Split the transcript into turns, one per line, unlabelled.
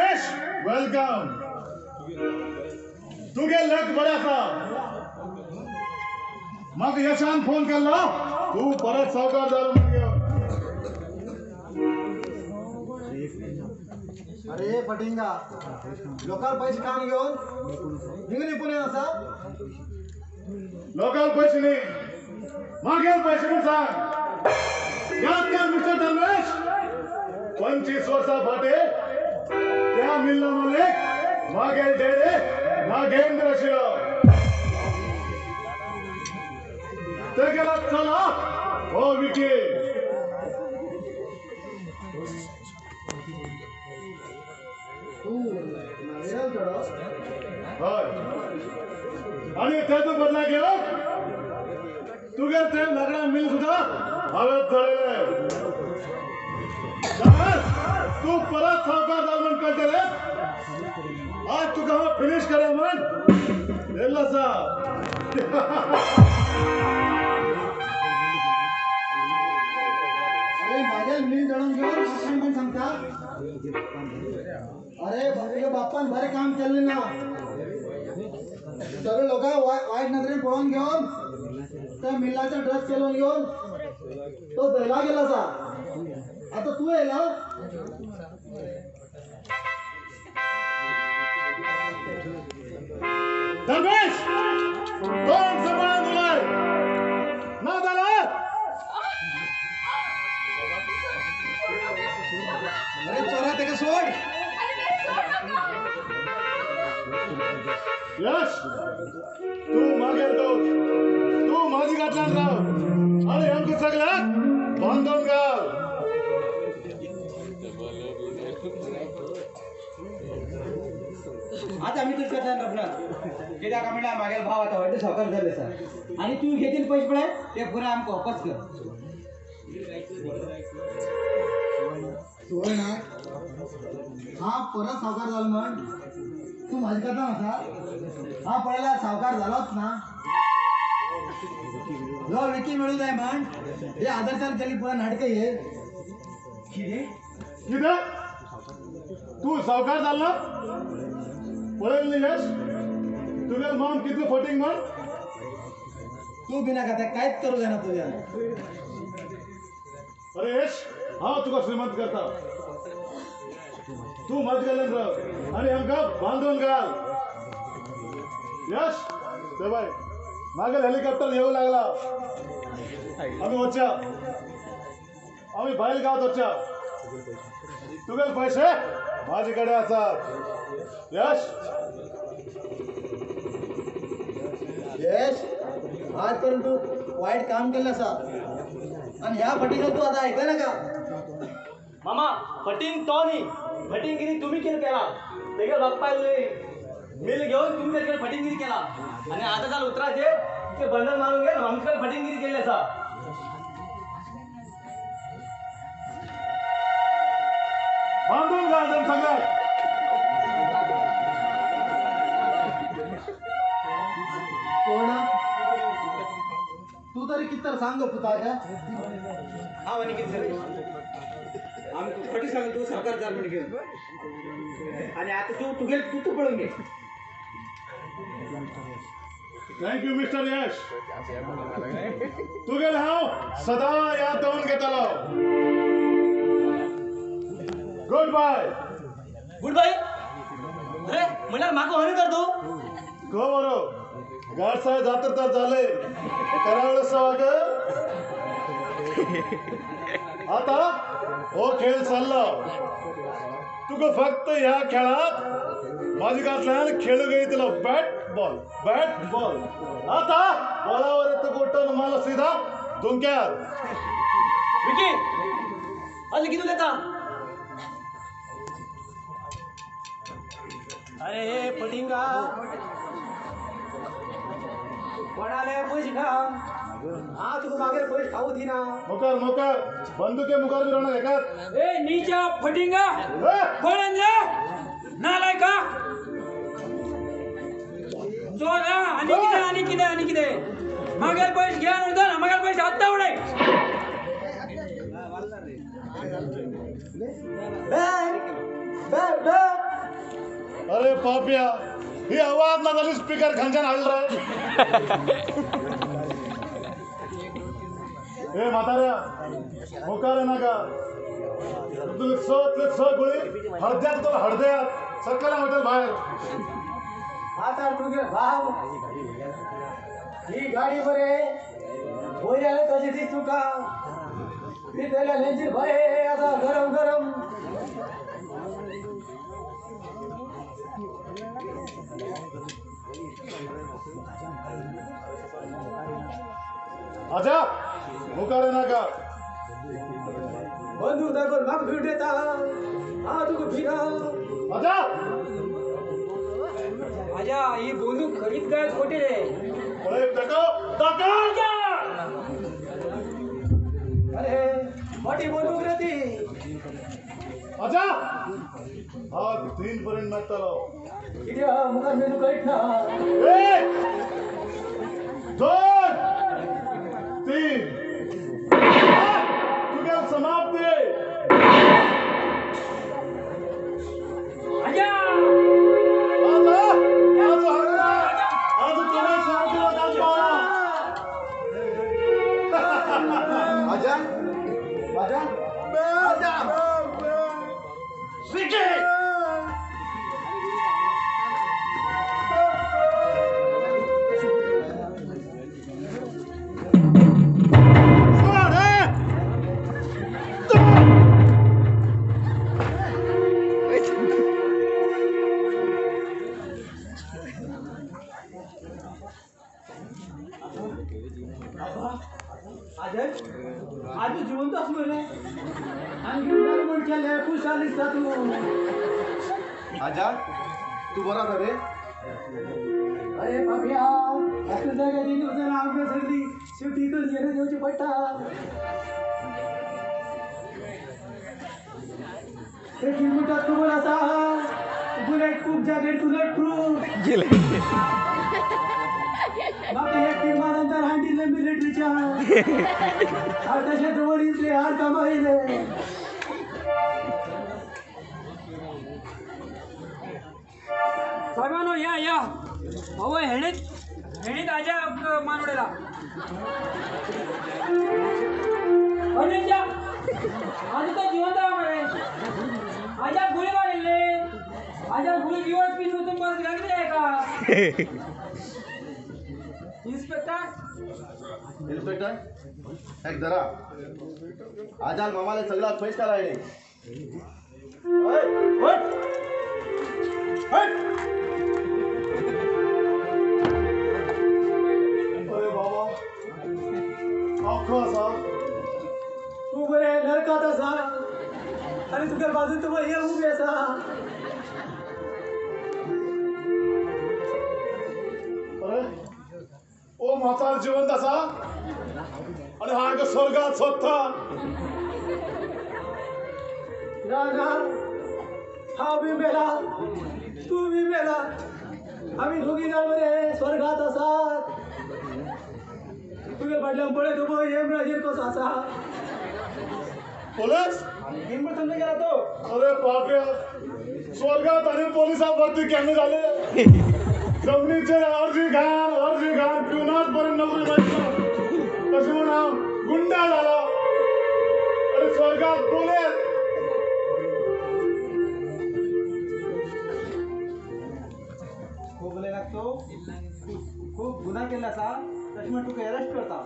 Dharmesh welcome. तुगे luck बरें आसा. म्हाका यशान फोन केल्लो, तूं परत सावकार जालो म्हण घेवन.
अरे फटिंगा, लोकांक पयशे खावन घेवन हिंगा निपून आसा.
लोकांक पयशे न्ही, मागेल पयशे म्हूण सांग. याद कर मिस्टर धर्मेश, 25 वर्सां फाटीं त्या मिल्ला मालिक मागेल डेरे नागेंद्र आशिल्लो. तेगेलो चलो हो विकी.
तूं नागेंद्र चेडो?
हय. आनी तेजो बदला घेवन तुगे ते लाकडां मिल सुद्दां हांवें जळयलें. तूं परत सावकार जाल म्हण कळटलें. आज तुका हांव फिनीश करा म्हण येयल्लो आसा.
अरे माझ्या मिल जळोवन घेवन म्हाका म्हण सांगता? अरे तुज्या बाप्पान बरें काम केल्लें ना. सगळे लोकांक वायट नदरेन पळोवन घेवन त्या मिल्लाचेर ड्रग्स चलोवन घेवन तो जैला गेलो आसा. आतां तूं येयला?
धर्मेश, तोंड सांबाळून उलय, ना जाल्यार.
अरे चोरा तेका सोड.
यश, तूं मागेल दोश, तूं म्हाजी घातल्यान राव आनी आमकां सगळ्यांक बांदून घाल.
आता आमी तुज्या कडल्यान रबना कित्याक म्हणल्यार मागेल भाव आतां व्हडले सावकार जाल्ले आसा आनी तूं घेतील पयशे पळय ते पुराय आमकां वापस कर.
सोड ना, हांव परत सावकार जालो म्हण तूं म्हाजे कडेन आसा. हांव पळयल्यार सावकार जालोच ना. जो विकी मेळूं जाय म्हण हे आदर्शान केली पुराय नाटकां हे.
कितें
कितें तूं सावकार जालो? पळयलें न्ही यश, तुगेल माम कितलो फटींग म्हण.
तूं बिना खाता कांयच करूं जायना तुज्यान.
अरे यश, हांव तुका श्रीमंत करता. तूं म्हाजे कडल्यान राव आनी आमकां बांदून घाल. यश, ते बाय मागीर हेलिकॉप्टर येवं लागला. आमी वचया, आमी भायल गांवात वचया. तुगेले पयशे म्हाजे कडेन आसात. यश,
यश, आज पर्यंत तूं वायट काम केल्लें आसा आनी ह्या फटींगाक तूं आतां आयकय नाका.
मामा, फटींग तो न्ही, फटिंगिरी तुमी कितें केला. तेगे बाप्पाय मिल घेवन तुमी तेजे फटिंगिरी केला आनी आतां जाल उतराचेर ते बंधन मारून घेवन आमचे कडेन फटिंगिरी केल्ली आसा.
बांदून घाल तेम सगळ्यांक.
कोण तूं तरी कितें तर सांग गो पुता.
हांव आनी कितें सर, आमी फटी सांगून तूं सावकार जाल म्हण घेवन आनी आतां तूं तुगेल तूं तूं पळोवन घे.
Thank you mister Yash. तुगेल हांव सदां याद दवरून घेतलो. Good bye.
Good bye? अरे म्हणल्यार म्हाका हनी तर तूं.
गो बरो गाडसाय जात्र तर जाले करावळ सवाग. आता हो खेळ चाललो. तुका फक्त ह्या खेळात म्हाज्या घातल्यान खेळूंक येतलो. Bat ball, bat ball. आता बॉलावर तुका उठून मारलो सीधा धुंक्यार.
विकी, अजून कितें उलयता?
अरे फटिंगा, कोणाले पयशे खा, हांव तुका मागीर पयशे खावूं दिना.
मुखार मुखार बंदुके मुखार बी रावना एकाच.
ए नीचा फटिंगा, कोण रे नालायका चोरा. आनी कितें आनी कितें आनी कितें मागीर पयशे घेवन उरता ना, मागीर पयशे आत्तां उडय.
बॅ बॅ बॅ.
अरे पाप्या, ही आवाज ना झाली स्पीकर खांच्यान हाडला रे. हे म्हाताऱ्या मुखार नाका, तुझे स गोळी हळद्यात, तुला हळद्यात सकला हॉटेल बाहेर.
आता तुगे भाव ही गाडी बरे वयर आले तशी दीस तुका भितरल्या लेंची बरे आता गरम गरम.
आजा मुखार नाका.
बंदूक दाखोवन म्हाका भिवट येता. हा तुका भिना.
आजा
आजा ही बंदूक खरीच काय खोटी रे?
अरे दाखव दाखव.
अरे मोठी बंदूक रे ती.
आजा हा 3 पर्यंत मागतालो.
किती मुखार मेनू कळत ना.
1 2 3 तुझ्या समाप्ती.
आजा
आजा आज आज तुम्ही सांगतो
आजा आजा आजा
सिके.
आज जिवंत असलो रे आणि केले खुशाल दिसता तू.
आजा तू बरा आसा रे?
अरे बाबया असल्या जाग्यार वचून आमकां सगळी शेवटी करून घेवन येवचें पडटा. ते किरमुटाक खबर आसा bullet proof jacket bullet proof. म्हाका एक किरमानंतर हाडिल्लें मिलिटरीच्या हांव तशें दवरितले हाड कामां येयले.
साहेबांनो या या. अहो हेणीत हेणीत आजा मान उडयला. अरे आजू तो जिवंत मरे. आजा गुळी मारिल्ले. आजा गुळी जिवंत पीन वचून बस लागले का? इन्स्पेक्टर
इन्स्पेक्टर एक धरा. आजाल मामाले सगळा पैस काढला आहे.
अरे बाबा आखो आसा
तू बरे नरकात आसा आनी तुगे बाजून तुका हे उबे आसा.
अरे ओ म्हातार जिवंत आसा आणि हा स्वर्गात सोदता.
ना ना हांव बी मेला तू बी मेला आमी दोगी जाण मरे स्वर्गात आसात. तुगे फाटल्यान पळय तूं हेमराजेर कसो आसा.
पोलीस
तुमने गेला तो.
अरे पाप्या स्वर्गात आणि पोलिसां भरती केन्ना जाले? जमनीचेर अर्जी घाण अर्जी घाण पिवनाच पर्यंत नोकरी मेळटा तशें म्हूण हांव गुंडा जालो. अरे स्वर्गात पोलीस.
खूब उलय लागतो, खूब गुन्हा केला आसा तशें म्हण तुका अरेस्ट करता.